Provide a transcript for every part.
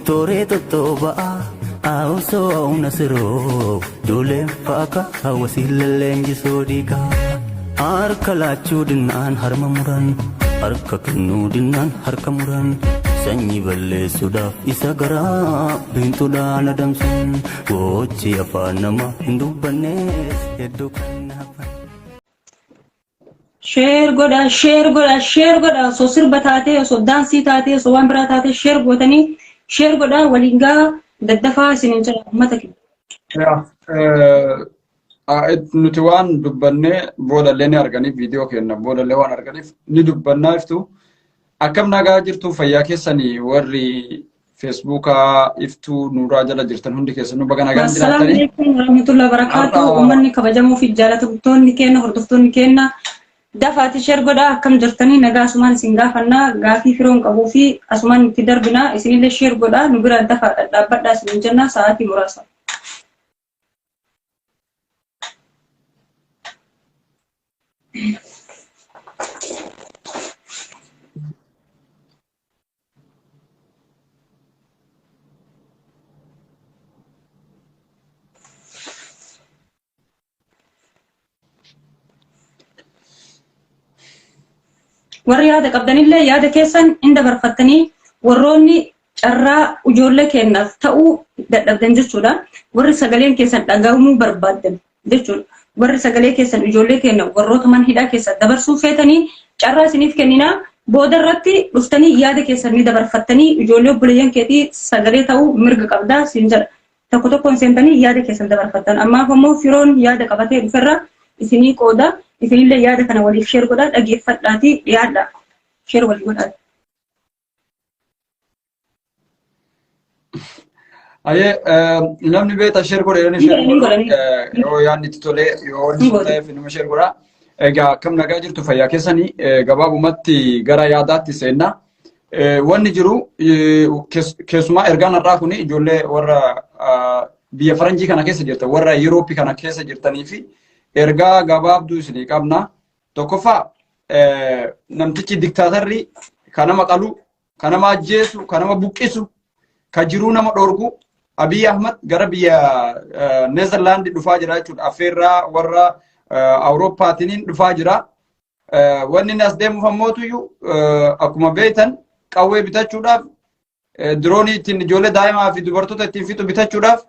Tooree tottooba'a Awusoo nasiroo Duuleen faaka hawwasiin leenjisoo dhiigaa. Harka laachuu dinnaan harma muran, harka kennuu dinnaan harka muran, sanyii balleessuudhaaf isa garaa biintuudhaan adamsan, gochi afaan nama hin dubbannes hedduu kan hafan. Sheer godha, sheer godha, sheer godha. Osoo sirba taatee, osoo daansii taatee, osoo waan biraa taatee sheer gootanii sheer godha waliin gaa daddafaa isiniin jedha uummata keenya. Yaa, nuti waan dubbannee boodallee ni arganiif viidiyoo kenna boodallee waan arganiif ni dubbannaa iftu. Akkam nagaa jirtu fayyaa keessanii warri feesbuukaa iftuu nuuraa jala jirtan hundi keessanuu baga nagaan Assalaamu jiraattanii. alaikum warahmatullahi wabarakatuh. Har'a Uummanni kabajamoo fi jaalatamtoonni keenya hordoftoonni keenya dafaati sheer godhaa akkam jirtanii nagaa asumaan isin gaafannaa gaafii firoon qabuu fi asumaan itti darbinaa isinillee sheer godhaa nu bira dafaa dhadhaabbadhaa isin jennaa sa'aatii muraasa. Warri yaada qabdanillee yaada keessan hin dabarfattanii warroonni carraa ijoollee keenyaaf ta'uu dadhabdan jechuudha. Warri sagaleen keessan dhaga'amuu barbaaddan jechuudha. Warri sagalee keessan ijoollee keenya warroota mana hidhaa keessa dabarsuu feetanii carraa isiniif kenninaa booda irratti dhuftanii yaada keessan ni dabarfattanii ijoollee obboleeyyan keetii sagalee ta'uu mirga qabdaa siin jedha. Tokko tokkoon seentanii yaada keessan dabarfattan. Ammaaf ammoo firoon yaada qabatee dhuferra isinii qooda isinillee yaada kana waliif sheer godhaa dhageeffadhaatii dhiyaadha. Sheer walii godhaa. Ayee namni beekta sheer godhe inni sheer Hin godhu godhani. yoo yaadni itti tolee yoo Hin inni godhu. ta'eef nama sheer godha. Egaa akkam nagaa jirtu fayyaa keessanii gabaabumatti gara yaadaatti seenna. Wanni jiru keessumaa ergaan har'aa kun ijoollee warra biyya faranjii kana keessa jirtan warra Yurooppii kana keessa jirtanii fi ergaa gabaabduu isinii qabna. Tokkoffaa namtichi diktaatarri kan nama qalu, kan nama ajjeesu, kan nama buqqisu, kan jiruu nama dhorku Abiy Ahmad gara biyya Neezerlaandi dhufaa jira jechuudha. Affeerraa warra Awurooppaatiin dhufaa jira. Wanni inni as deemuuf ammootuyyuu akkuma beektan qawwee bitachuudhaaf diroonii ittiin ijoollee daa'imaa fi dubartoota ittiin fixu bitachuudhaaf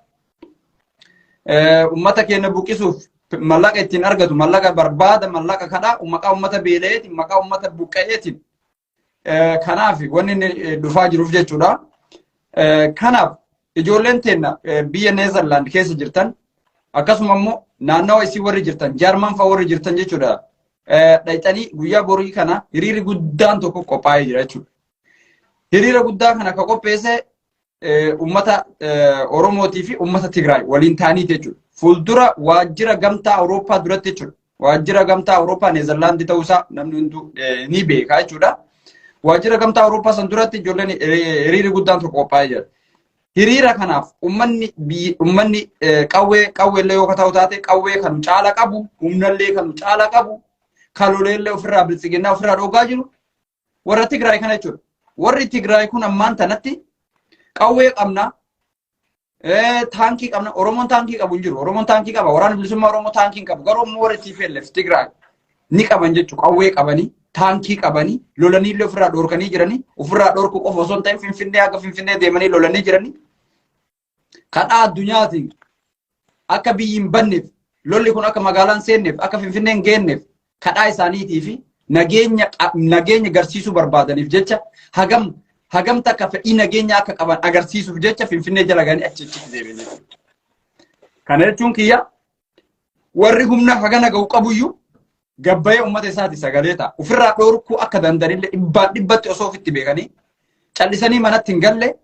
ummata keenya buqqisuuf mallaqa ittiin argatu mallaqa barbaada mallaqa kadhaa maqaa ummata beela'eetiin maqaa ummata buqqa'eetiin kanaaf wanni inni dhufaa jiruuf jechuudha. Kanaaf ijoolleen teenna biyya Neezerlaand keessa jirtan akkasuma immoo naannawa isii warri jirtan Jaarman fa'a warri jirtan jechuudha. Dhayxanii guyyaa borii kana hiriirri guddaan tokko qophaa'ee jira jechuudha. Hiriira guddaa kana ka qopheesse ummata Oromootii fi ummata Tigraay waliin ta'anii jechuudha. Fuuldura waajjira gamtaa Awurooppaa duratti jechuudha. Waajjira gamtaa Awurooppaa Neezerlaandii ta'uusaa namni hunduu ni beeka jechuudha. Waajjira gamtaa Awurooppaa san duratti ijoolleen hiriirri guddaan tokko qophaa'ee jira. Hiriira kanaaf ummanni ummanni qawwee qawweellee yoo ta'u taate qawwee kan caala qabu humnallee kan caala qabu kaloleellee ofirraa biltsiginnaa ofirraa dhooggaa jiru warra Tigraay kana jechuudha. Warri Tigraay kun ammaan tanatti qawwee qabna, taankii qabna. Oromoon taankii qabu hin jiru. Oromoon taankii qaba. Waraanni bilisummaa Oromoo taankii hin qabu. Garuu immoo warri TPLF Tigraay ni qaban jechuudha. Qawwee qabanii, taankii qabanii, lolanii illee ofirraa dhorkanii jiranii, ofirraa dhorkuu qofa osoo hin ta'in Finfinnee haga Finfinnee deemanii lolanii jiranii. Kadhaa addunyaatiin akka biyyi hin banneef lolli kun akka magaalaan seenneef akka finfinnee hin geenneef kadhaa isaaniitii fi nageenya nageenya garsiisuu barbaadaniif jecha hagam hagam takka fedhii nageenya akka qaban agarsiisuuf jecha finfinnee jala ganii achi achitti deebi'an jechuudha. Kana jechuun kiyya warri humna hagana ga'u qabuyyuu gabbayee uummata isaati sagalee ta'a. Ofirraa dhorkuu akka danda'anillee dhibbaan dhibbatti osoo ofitti beekanii callisanii manatti hin galle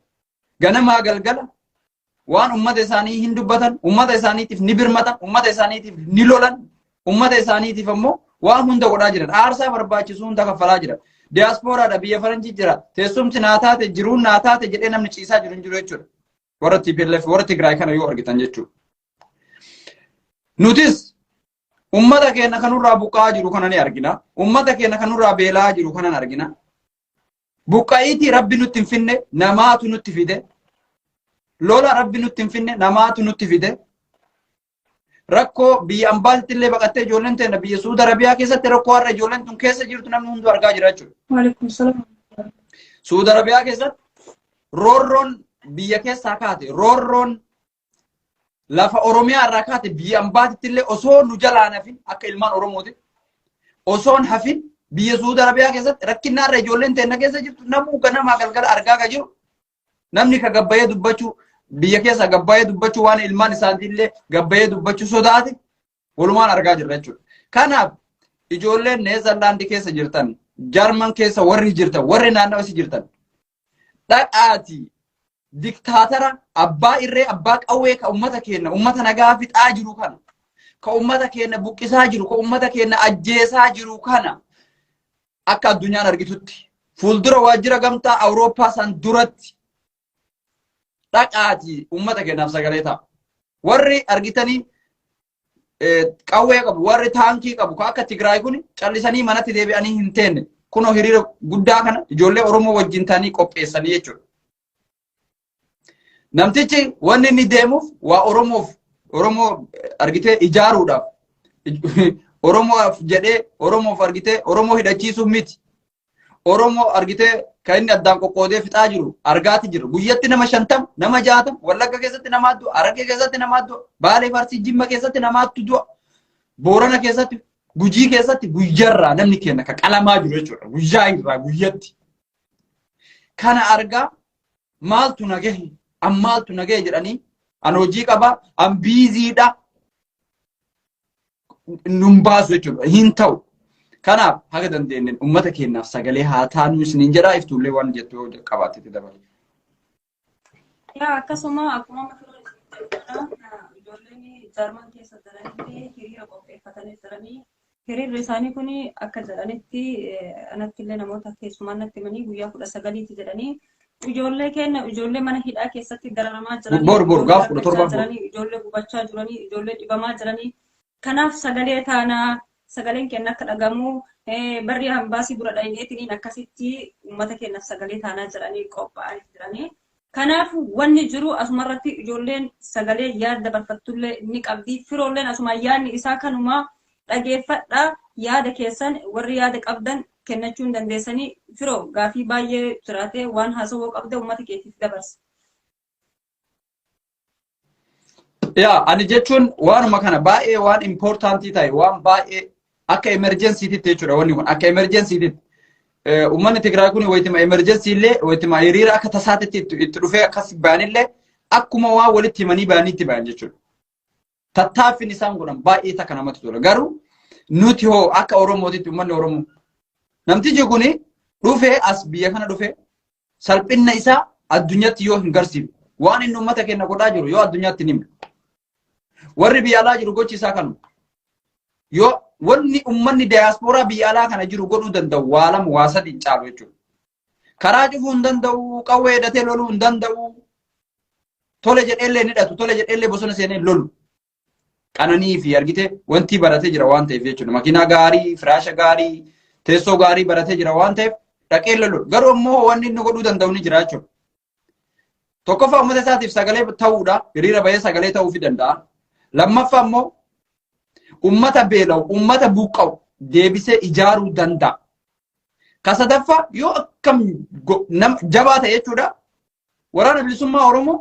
ganamaa galgala waan ummata isaanii hin dubbatan, ummata isaaniitiif ni birmatan, ummata isaaniitiif ni lolan, ummata isaaniitiif ammoo waan hunda godhaa jiran, aarsaa barbaachisu hunda kaffalaa jiran. Diyaaspooraadha biyya faranjii jira, teessumti naa taate, jiruun naa taate jedhee namni ciisaa jiru hin jiru jechuudha. Warra TPLF, warra Tigraay kana yoo argitan jechuudha. Nutis ummata keenya kan nurraa buqqa'aa jiru kana ni argina. Ummata keenya kan nurraa beela'aa jiru kana ni argina. Buqqa'iitii rabbi nutti hin finne namaatu nutti fide. Lola Rabbi nutti hin finne, namaatu nutti fide. Rakkoo biyya ambaatitti illee baqattee ijoolleen teenya biyya Suudi Arabiyaa keessatti rakkoo har'a ijoolleen tun keessa jirtu namni hunduu argaa jira jechuudha. Waalaikum salaam. Suudi Arabiyaa keessatti roorroon biyya keessaa kaate, roorroon lafa Oromiyaa irraa kaate biyya ambaatitti illee osoo nu jalaa hafin, akka ilmaan Oromooti osoon hafin, biyya Suudi Arabiyaa keessatti rakkinna har'a ijoolleen teenya keessa jirtu namuu ganamaa galgala argaa kan jiru. Namni ka gabbayee dubbachuu biyya keessa gabbayee dubbachuu, waan ilmaan isaaniillee gabbayee dubbachuu sodaate walumaan argaa jirra jechuudha. Kanaaf ijoolleen Neezerlaandii keessa jirtan, Jarman keessa warri jirtan, warri naannawa isii jirtan, dhaqaatii diktaatara abbaa irree, abbaa qawwee, ka ummata keenya, ummata nagaa fixaa jiru kana, ka ummata keenya buqqisaa jiru, ka ummata keenya ajjeesaa jiru kana akka addunyaan argitutti fuuldura waajjira Gamtaa Awurooppaa san duratti dhaqaatii ummata keenyaaf sagalee ta'a. Warri argitanii qawwee qabu, warri taankii qabu, ka akka Tigraay kun callisanii manatti deebi'anii hin teenne. Kunoo hiriira guddaa kana ijoollee Oromoo wajjin ta'anii qopheessanii jechuudha. Namtichi wanni inni deemuuf waa Oromoof, Oromoo argitee ijaaruudhaaf, Oromoof jedhee, Oromoof argitee Oromoo hidhachiisuuf miti. Oromoo argitee kan inni addaan qoqqoodee fixaa jiru argaati jiru. Guyyatti nama 50, nama 60, Wallagga keessatti namaatu du'a, Harargee keessatti namaatu du'a, Baalee, Arsii, Jimma keessatti namaatu du'a, Boorana keessatti, Gujii keessatti guyyarraa namni keenya ka qalamaa jiru jechuudha. Guyyaa irraa guyyatti. Kana argaa maaltu na gahe, an maaltu na gahe jedhanii, an hojii qaba, an busydha nun baasu jechuudha. Hin ta'u. Kanaaf haga dandeenyeen uummata keenyaaf sagalee haa taanu isiniin jedhaa. Iftuullee waan jettu yoo qabaatte dabale. Yaa, akkasuma akkuma amma firoo ijoolleen Jaarman keessa jiranitti hiriira qopheeffatanii jiranii, hiriirri isaanii kun akka jedhanitti, anatti illee namoota keessumaa natti himanii, guyyaa 19ti jedhanii, ijoollee keenya, ijoollee mana hidhaa keessatti dararamaa jiran, Bor gaaf 17. Jiranii, ijoollee gubachaa jiranii, ijoollee dhibamaa jiranii kanaaf sagalee taanaa, sagaleen keenya akka dhagamu barri hambaasii dura dhahineetiniin akkasitti uummata keenyaaf sagalee taanaa jedhanii qophaa'anii jiranii. Kanaaf wanni jiru asumarratti ijoolleen sagalee yaada dabarfattullee ni qabdi. Firoolleen asuma yaadni isaa kanuma dhageeffadha. Yaada keessan warri yaada qabdan kennachuu hin dandeessanii. Firoo, gaafii baay'ee jiraate, waan haasawoo qabda uummata keetiif dabarsa. Yaa, ani jechuun waanuma kana baay'ee waan importantii ta'e, waan baay'ee akka emergencytitti jechuudha, wanni kun akka emergencytitti. Uummanni Tigraay kun wayitima emergency illee, wayitima hiriira akka tasaatitti itti dhufee akkas bayanillee, akkuma waan walitti himanii bayaniitti bayan jechuudha. Tattaaffiin isaan godhan baay'ee takka namatti tola. Garuu nuti hoo akka Oromootitti, uummanni Oromoo, namtichi kuni dhufee as biyya kana dhufee salphina isaa addunyaatti yoo hin garsiifne, waan inni uummata keenya godhaa jiru yoo addunyaatti hin himne, warri biyya alaa jiru gochi isaa kanuma. Yoo wanni uummanni diyaaspooraa biyya alaa kana jiru godhuu danda'u waa lama, waa sadi hin caalu jechuudha. Karaa cufuu hin danda'u, qawwee hidhatee loluu hin danda'u. Tole jedheellee hin hidhatu, tole jedheellee bosona seenee lolu. Qananii fi argite wanti baratee jira waan ta'eef jechuudha. Makiinaa gaarii, firaasha gaarii, teessoo gaarii baratee jira waan ta'eef dhaqee lolu. Garuu immoo wanni inni godhuu danda'u ni jira jechuudha. Tokkoffaa uummata isaatiif sagalee ta'uudha. Hiriira bahee sagalee ta'uufii danda'a. Lammaffaa immoo uummata beela'u, uummata buqqa'u deebisee ijaaruu danda'a. Ka sadaffaa yoo akkam nama jabaa ta'e jechuudha. Waraana Bilisummaa Oromoo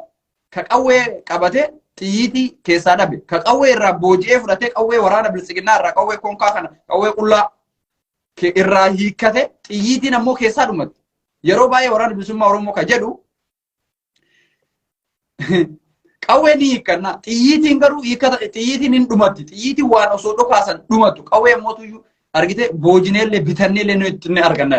ka qawwee qabatee xiyyiitii keessaa dhabe, ka qawwee irraa booji'ee fudhatee, qawwee waraana bilisiginnaa irraa, qawwee konkaa kana, qawwee qullaa irraa hiikkate, xiyyiitiin ammoo keessaa dhumatti. Yeroo baay'ee Waraana Bilisummaa Oromoo ka jedhu qawwee ni hiikkanna, xiyyiitiin garuu hiikkata, xiyyiitiin hin dhumatti, xiyyiitiin waan osoo dhokaasan dhumatu, qawwee ammoo tuyyuu argite boojineellee bitanneellee ni arganna.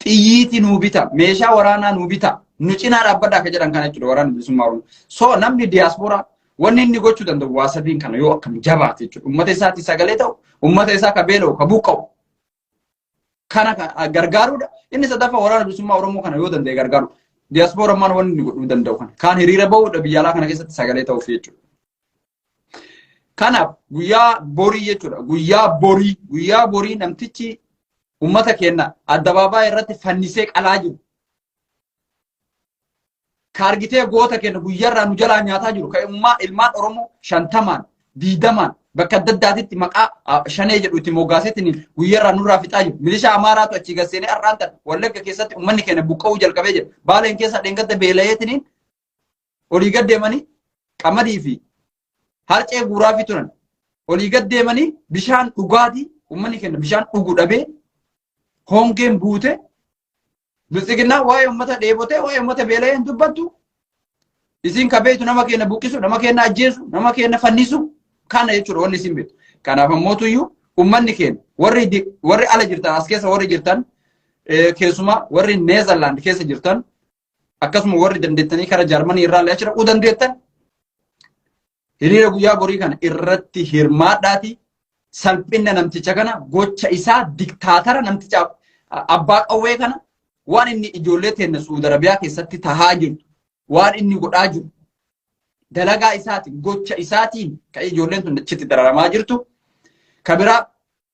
Xiyyiitii nuu bita, meeshaa waraanaa nuu bita, nu cinaa dhaabbadhaa akka jedhan kana jechuudha Waraana Bilisummaa Oromoo. So namni diyaaspooraa wanni inni gochuu danda'u waa sadiin kana yoo akkam jabaate jechuudha. Uummata isaatti sagalee ta'u, uummata isaa ka beela'u, ka buqqa'u kana gargaaruudha. Inni sadaffaa Waraana Bilisummaa Oromoo kana yoo danda'e gargaaru. Diyaasporaan wanni inni godhuu danda'u kana. Kaan hiriira bahuudha, biyya alaa kana keessatti sagalee ta'uuf jechuudha. Kanaaf guyyaa borii jechuudha. Guyyaa borii, guyyaa borii namtichi uummata keenya addabaabaa irratti fannisee qalaa jiru. Ka argitee goota keenya guyyarraa nu jalaa nyaataa jiru. Ka ummaa ilmaan Oromoo 50n 20n bakka adda addaatitti maqaa shanee jedhu itti moggaaseetiin guyyarraa nurraa fixaa jiru. Milishaa Amaaraatu achii gad seenee har'aan tan Wallagga keessatti uummanni keenya buqqa'uu jalqabee jira. Baaleen keessa dheengadda beela'eetiin olii gad deemanii qamadii fi harcee guuraa fi turan. Olii gad deemanii bishaan dhugaatii uummanni keenya bishaan dhugu dhabee hongeen buute. Biltsiginnaa waa'ee uummata dheebotee, waa'ee uummata beela'ee hin dubbattu. Isin ka beektu nama keenya buqqisu, nama keenya ajjeesu, nama keenya fannisu kana jechuudha wanni isin beektu. Kanaaf ammootuyyuu uummanni keenya warri ala jirtan, as keessa warri jirtan, keessumaa warri Neezerlaand keessa jirtan, akkasuma warri dandeettanii kara Jaarmanii irraa illee achi dhaquu dandeettan, hiriira guyyaa borii kana irratti hirmaadhaati salphina namticha kana, gocha isaa, diktaatara namticha abbaa qawwee kana, waan inni ijoollee teenna Suudi Arabiyaa keessatti tahaa jirtu, waan inni godhaa jiru, dalagaa isaatiin, gocha isaatiin kan ijoolleen tun achitti dararamaa jirtu. Ka biraa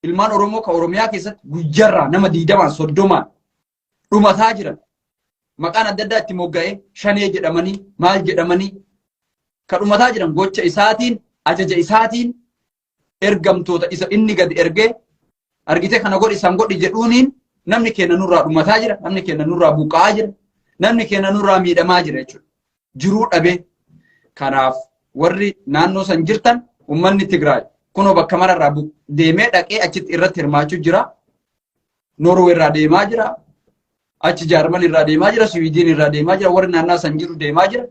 ilmaan Oromoo ka Oromiyaa keessatti guyyaarraa nama 20n 30n dhumataa jiran, maqaan adda addaa itti mogga'ee shanee jedhamanii maal jedhamanii ka dhumataa jiran, gocha isaatiin, ajaja isaatiin, ergamtoota isa inni gadi ergee argitee kana godhi san godhi jedhuuniin namni keenya nurraa dhumataa jira, namni keenya nurraa buqqa'aa jira, namni keenya nurraa miidhamaa jira jechuudha. Jiruu dhabee. Kanaaf warri naannoo san jirtan, uummanni Tigraay kunoo bakka mararraa deemee dhaqee achitti irratti hirmaachuu jira. Norway irraa deemaa jira. Achi Jaarman irraa deemaa jira. Siwiidin irraa deemaa jira. Warri naannaa san jiru deemaa jira.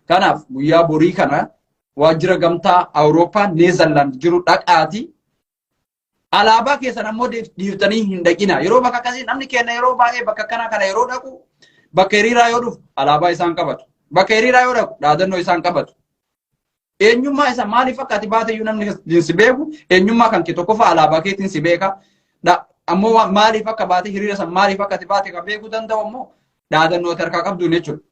Kanaaf guyyaa borii kana waajjira gamtaa Awurooppaa Neezerlaand jiru dhaqaati. Alaabaa keessan ammoo dhiiftanii hin dhaqina. Yeroo bakka akkasii namni keenya yeroo baay'ee bakka akkanaa kana yeroo dhaqu, bakka hiriiraa yoo dhufu alaabaa isaan qabatu. Bakka hiriiraa yoo dhaqu dhaadannoo isaan qabatu. Eenyummaa isa maaliif akka ati baate iyyuu namni si beeku, eenyummaa kan kee tokkoffaa alaabaa keetiin si beeka. Ammoo maaliif akka baate, hiriira san maaliif akka ati baate kan beekuu danda'u ammoo dhaadannoo ati harkaa qabduun jechuudha.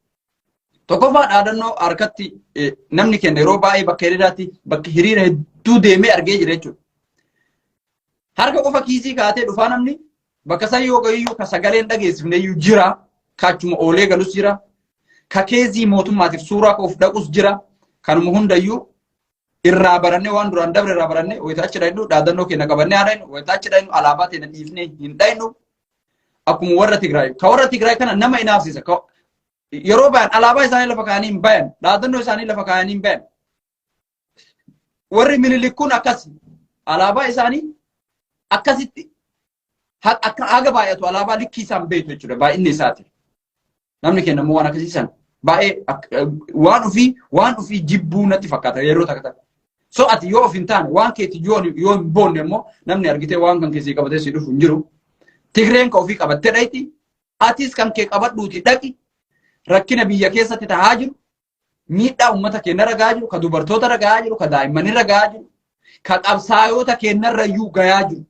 Tokkoffaa dhaadannoo harkatti namni kenna yeroo baay'ee bakka hiriiraatti, bakka hiriira hedduu deemee argee jira jechuudha. Harka qofa kiisii kaatee dhufaa namni bakka san yoo gahiyyuu ka sagaleen dhageessifne iyyuu jira. Ka achuma oolee galus jira. Ka keezii mootummaatiif suuraa ka'uuf dhaqus jira. Kanuma hundayyuu irraa barannee, waan duraan dabre irraa barannee, wayita achi dhaqnu dhaadannoo keenya qabannee haa dhaqnu, wayita achi dhaqnu alaabaa teenya dhiifnee hin dhaqnu. Akkuma warra Tigraay. Ka warra Tigraay kana nama inaafsisa. Yeroo bayan alaabaa isaanii lafa kaa'anii hin bayan. Dhaadannoo isaanii lafa kaa'anii hin bayan. Warri Minilik kun akkas alaabaa isaanii akkasitti akka haga baay'atu alaabaa likkii isaan beektu jechuudha baay'inni isaati. Namni keenya immoo waan akkasii san baay'ee waan ofii jibbuu natti fakkaata yeroo takka takka. So ati yoo of hin taane, waan keetti yoo hin boonne immoo namni argitee waan kan keessii qabatee si dhufu hin jiru. Tigreen ka ofii qabattee dhaqi. Atis kan kee qabadhuuti dhaqi. Rakkina biyya keessatti tahaa jiru, miidhaa uummata keenyarra gahaa jiru, ka dubartoota gahaa jiru, ka daa'immanirra gahaa jiru, ka qabsaayota keenyarra iyyuu gahaa jiru.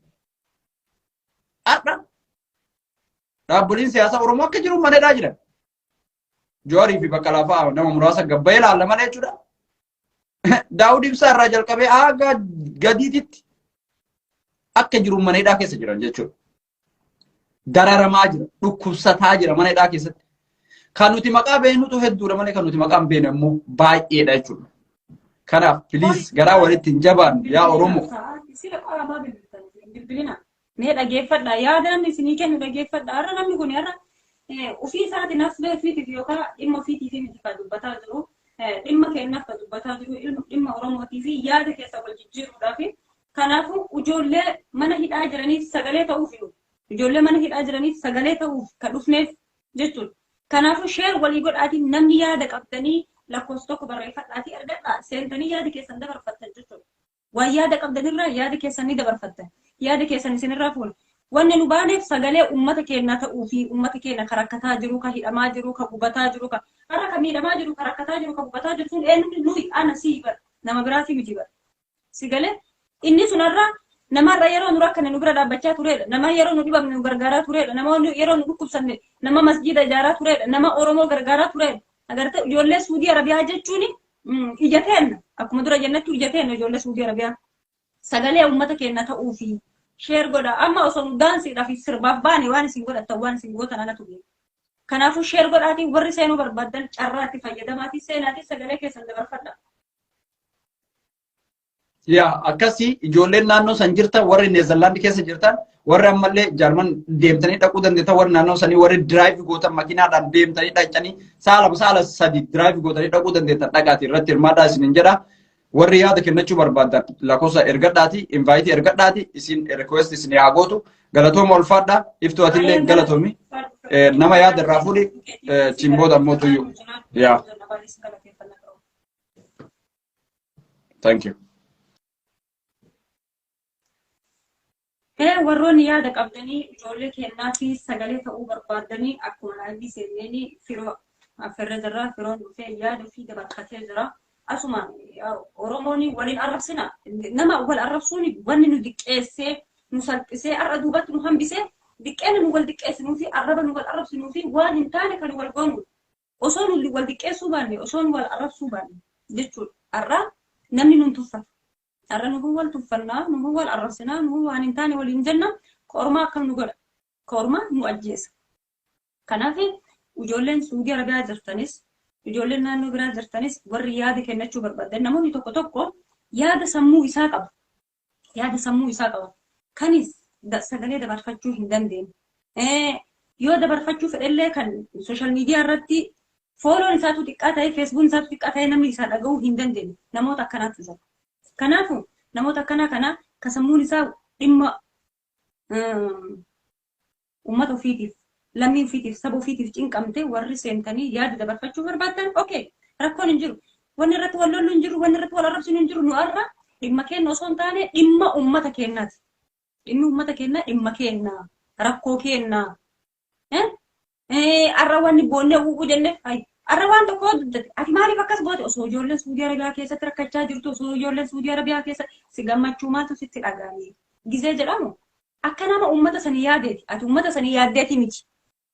Har'a dhaabboliin siyaasaa Oromoo akka jiru maneedhaa jiran. Jawaarii fi Baqqalaa fa'aa nama muraasa gabbayee laalla malee jechuudha. Daawud Ibsaa irraa jalqabee haga gadiititti akka jiru maneedhaa keessa jiran jechuudha. Dararamaa jira, dhukkubsataa jira mana hidhaa keessatti. Kan nuti maqaa beeknutu hedduudha malee kan nuti maqaa hin beekne immoo baay'eedha jechuudha. Kanaaf please garaa walitti hin jabaannu yaa Oromoo. Sila qaamaa bilbiltan bilbilina. Mee dhageeffadha, yaada namni isinii kennu dhageeffadha. Har'a namni kun har'a ofii isaati nafsee ofiitiif yookaan dhimma ofiitiif miti kan dubbataa jiru. Dhimma keenyaaf kan dubbataa jiru, dhimma Oromootii fi yaada keessa wal jijjiiruudhaaf. Kanaafuu ijoollee mana hidhaa jiraniif sagalee ta'uuf, ijoollee mana hidhaa jiraniif sagalee ta'uuf kan dhufneef jechuudha. Kanaafuu share walii godhaatiin namni yaada qabdanii lakkoofsa 1 barreeffadhaatii argadhaa, seentanii yaada keessan dabarfattan jechuudha. Waan yaada qabdanirraa yaada keessan ni dabarfattan. Yaada keessan isinirraa fuuna. Wanni nu baaneef sagalee uummata keenyaa ta'uu fi uummata keenya ka rakkataa jiru, ka hidhamaa jiru, ka gubataa jiru, ka har'a ka miidhamaa jiru, ka rakkataa jiru, ka gubataa jiru sun eenyuun? Nuyi, ana, sii bara. Nama biraatii miti bara. Si galee? Inni sun har'a namarra yeroo nu rakkanne nu bira dhaabbachaa turedha. Nama yeroo nu dhibamne nu gargaaraa turedha. Nama yeroo nu dhukkubsanne nama masjiida ijaaraa turedha. Nama Oromoo gargaaraa turedha. Agartee, ijoollee Suudii Arabiyaa jechuun ija teenna. Akkuma dura jennettu ija teenna ijoollee Suudii Arabiyaa. Sagalee uummata keenya ta'uu fi share godha. Amma osoo nu daansiidhaaf sirbaaf baane waan isin godhattan, waan isin gootan anatu beeka. Kanaafuu share godhaatii warri seenuu barbaaddan carraatti fayyadamaatii seenaatii sagalee keessan dabarfadha. Yaa, akkasii ijoolleen naannoo san jirtan, warri Neezerlaand keessa jirtan, warri ammallee Jaarman deemtanii dhaquu dandeettan, warri naannoo sanii, warri drive gootan, makiinaadhaan deemtanii dhaqxanii sa'a 2, sa'a 3 drive gootanii dhaquu dandeettan, dhaqaati irratti hirmaadhaa isinin jedha. Warri yaada kennachuu barbaadan lakkoofsa ergadhaati, invite ergadhaati, isin request isin haa gootu. Galatooma, ulfaadha. Iftuu, atillee galatoomi. Nama yaada irraa fuudhi chiin booda ammoo tuyyuu. Yaa. Thank you. Warroonni yaada qabdanii ijoollee kennaa fi sagalee ta'uu barbaaddanii, akkuma live seenneenii firoo affeerree jirra. Firoon dhufee yaada ofii dabarfatee jira. Asuma Oromoon waliin arrabsina. Nama wal arrabsuun wanni nu diqqeessee, nu salphisee, har'a duubatti nu hambisee, diqqeena nu wal diqqeessinuu fi arraba nu wal arrabsinuu fi waan hin taane kan wal goonu. Osoo nu wal diqqeessuu baanne, osoo nu wal arrabsuu baanne jechuudha. Har'a namni nun tuffatu. Har'a nuhu wal tuffannaa, nuhu wal arrabsinaa, nuhu waan hin taane waliin jenna. Kormaa akkam nu godha? Kormaa nu ajjeesa. Kanaaf ijoolleen Suudii Arabiyaa jirtanis, ijoolleen naannoo biraa jirtanis, warri yaada kennachuu barbaadan, namoonni tokko tokko yaada sammuu isaa qaba. Yaada sammuu isaa qaba. Kanis sagalee dabarfachuu hin dandeenye. Yoo dabarfachuu fedhellee kan social media irratti follow n isaatu xiqqaa ta'e, Facebookn isaatu xiqqaa ta'e, namni isaa dhaga'uu hin dandeenye namoota akkanaatu jira. Kanaafuu namoota akkanaa kana ka sammuun isaa dhimma uummata ofiitiif, lammii ofiitiif, saba ofiitiif cinqamte, warri seentanii yaada dabarfachuu barbaaddan, okay, rakkoon hin jiru. Wanni irratti wal lollu hin jiru, wanni irratti wal arrabsinu hin jiru. Nu har'a dhimma keenya osoo hin taane dhimma uummata keenyaati. Dhimmi uummata keenyaa dhimma keenya, rakkoo keenya. Har'a wanni boonnee u'uu jenne har'a waan tokko dubbate, ati maaliif akkas goote? Osoo ijoolleen Suudii Arabiyaa keessatti rakkachaa jirtu, osoo ijoolleen Suudii Arabiyaa keessa, si gammachuu maaltu sitti dhaga'ame gizee jedhamu, akka nama uummata sanii yaadeeti. Ati uummata sanii yaaddeeti miti.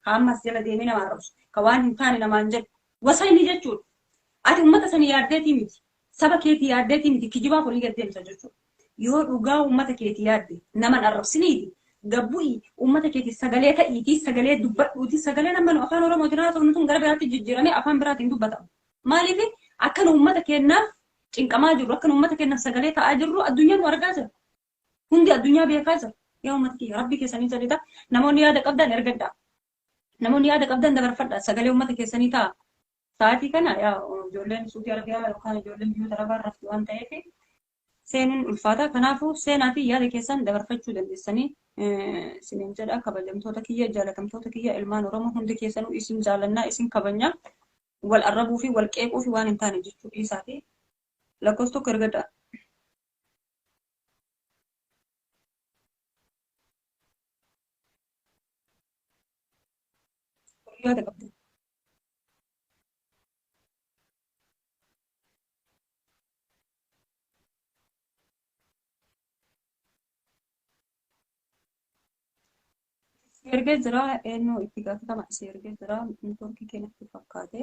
Ka ammas jala deemee nama arrabsu, ka waan hin taane namaan jedhu gosa inni jechuudha. Ati uummata sanii yaaddeeti miti, saba keetii yaaddeeti miti, kijibaaf olii gad deemta jechuudha. Yoo dhugaa uummata keetii yaadde naman arrabsiniiti, gabbu'ii uummata keetii sagalee ta'iitii sagalee dubbadhuuti. Sagalee nama nu afaan Oromootiin haasofnu tun gara biraatti jijjiiramee afaan biraatiin dubbatama. Maaliif? Akka nu uummata keenyaaf cinqamaa jirru, akka nu uummata keenyaaf sagalee ta'aa jirru addunyaan nu argaa jira. Hundi addunyaa beekaa jira. Yaa uummata kiyya, rabbi keessanii jedhita, namoonni yaada qabdan ergadhaa. Namoonni yaada qabdan dabarfadhaa. Sagalee uummata keessanii ta'a. Sa'aatii kana yaa ijoolleen Suudii Arabiyaa yookaan ijoolleen biyyoota Arabaa rafti waan ta'eef seenuun ulfaata. Kanaafuu seenaa fi yaada keessan dabarfachuu dandeessanii isiniin jedha. Kabajamtoota kiyya, jaalatamtoota kiyya, ilmaan Oromoo hundi keessanuu isin jaalannaa, isin kabajnaa. Wal arrabuu fi wal qeequu fi waan hin taane jechuu dhiisaa fi lakkoofsa 1 ergadhaa. Yaada qabdu. Si ergee jira, eenyu itti gaafatama, si ergee jira, network kee natti fakkaate.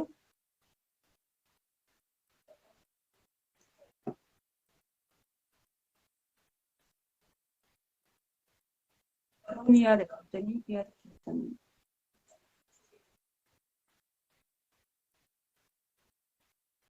Warroonni yaada qabdanii yaada keessan